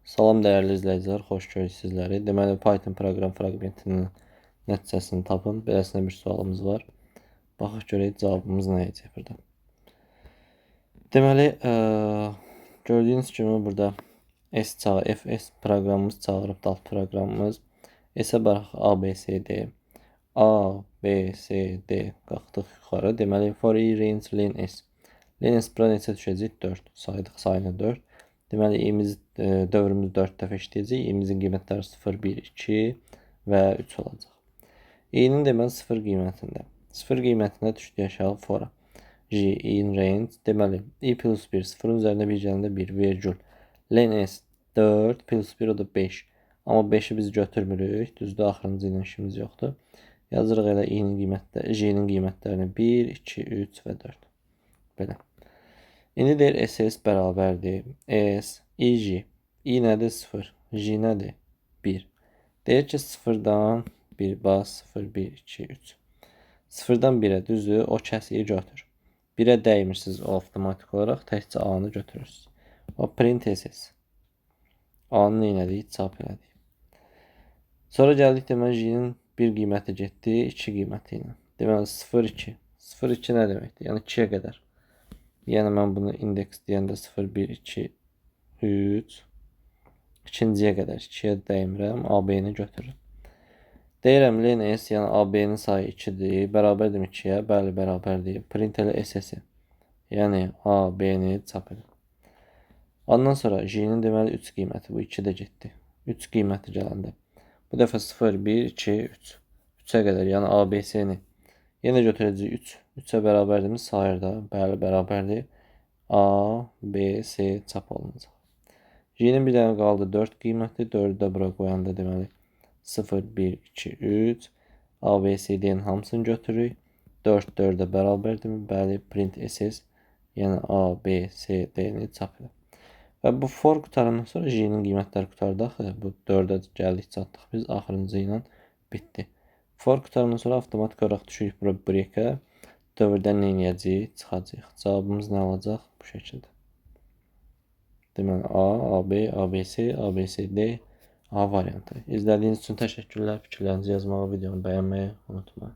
Salam dəyərli izləyicilər, xoş gördük sizləri. Deməli, Python proqram fraqmentinin nəticəsini tapın. Beləsinə bir sualımız var. Baxaq görək cavabımız nə edəcək burada. Deməli, gördüyünüz kimi burada S çağır, FS proqramımız çağırıb alt proqramımız. S-ə baxaq A, B, C, D. A, B, C, D qalxdıq yuxarı. Deməli, for i range len S. Len S bura neçə düşəcək? 4. Saydıq sayını 4. Deməli, i'miz dövrümüz 4 dəfə işləyəcək. İ-imizin qiymətləri 0, 1, 2 və 3 olacaq. İ-nin deməli 0 qiymətində. 0 qiymətində düşdü aşağı for-a. J in range. Deməli, i plus 1 0-ın üzərində 1 gələndə 1 vergül. Len s 4 plus 1 o da 5. Amma 5-i biz götürmürük. Düzdür, axırıncı ilə işimiz yoxdur. Yazırıq elə i-nin qiymətləri, j-nin qiymətlərini 1, 2, 3 və 4. Belə. İndi deyir SS bərabərdir. S, I, J. I nədir? 0. J nədir? 1. Deyir ki, 0-dan 1 bas 0, 1, 2, 3. 0-dan 1-ə düzdür, o kəsiyi götür. 1-ə dəymirsiniz o avtomatik olaraq, təkcə A-nı götürürsünüz. O print SS. A-nı nə elədik? Çap elədik. Sonra gəldik, deməli, J-nin 1 qiyməti getdi, 2 qiyməti ilə. Deməli, 0, 2. 0, 2 nə deməkdir? Yəni 2-yə qədər. Yəni mən bunu indeks deyəndə 0, 1, 2, 3 ikinciyə qədər 2-yə dəymirəm, AB-ni götürürüm. Deyirəm len S, yəni AB-nin sayı 2-dir, bərabərdir 2-yə? Bəli, bərabərdir. Print elə SS-i. Yəni AB-ni çap elə. Ondan sonra J-nin deməli 3 qiyməti, bu 2 də getdi. 3 qiyməti gələndə. Bu dəfə 0, 1, 2, 3. 3-ə qədər, yəni ABC-ni. Yenə götürəcəyik 3. 3-ə bərabərdirmi? Sayır da. Bəli, bərabərdir. A, B, C çap olunacaq. J-nin bir dənə qaldı 4 qiyməti. 4-ü də bura qoyanda deməli 0, 1, 2, 3. A, B, C, D-nin hamısını götürürük. 4 4-ə bərabərdirmi? Bəli, print SS, yəni A, B, C, D-ni çap edir. Və bu for qutarandan sonra J-nin qiymətləri qutardı axı. Bu 4-ə gəldik, çatdıq biz axırıncı ilə bitdi. For qutarandan sonra avtomatik olaraq düşürük bura break-ə. Dövrdən nə edəcəyik? Çıxacağıq. Cavabımız nə olacaq? Bu şəkildə. Deməli A, AB, ABC, ABCD, A variantı. İzlədiyiniz üçün təşəkkürlər. Fikirlərinizi yazmağı, videonu bəyənməyi unutmayın.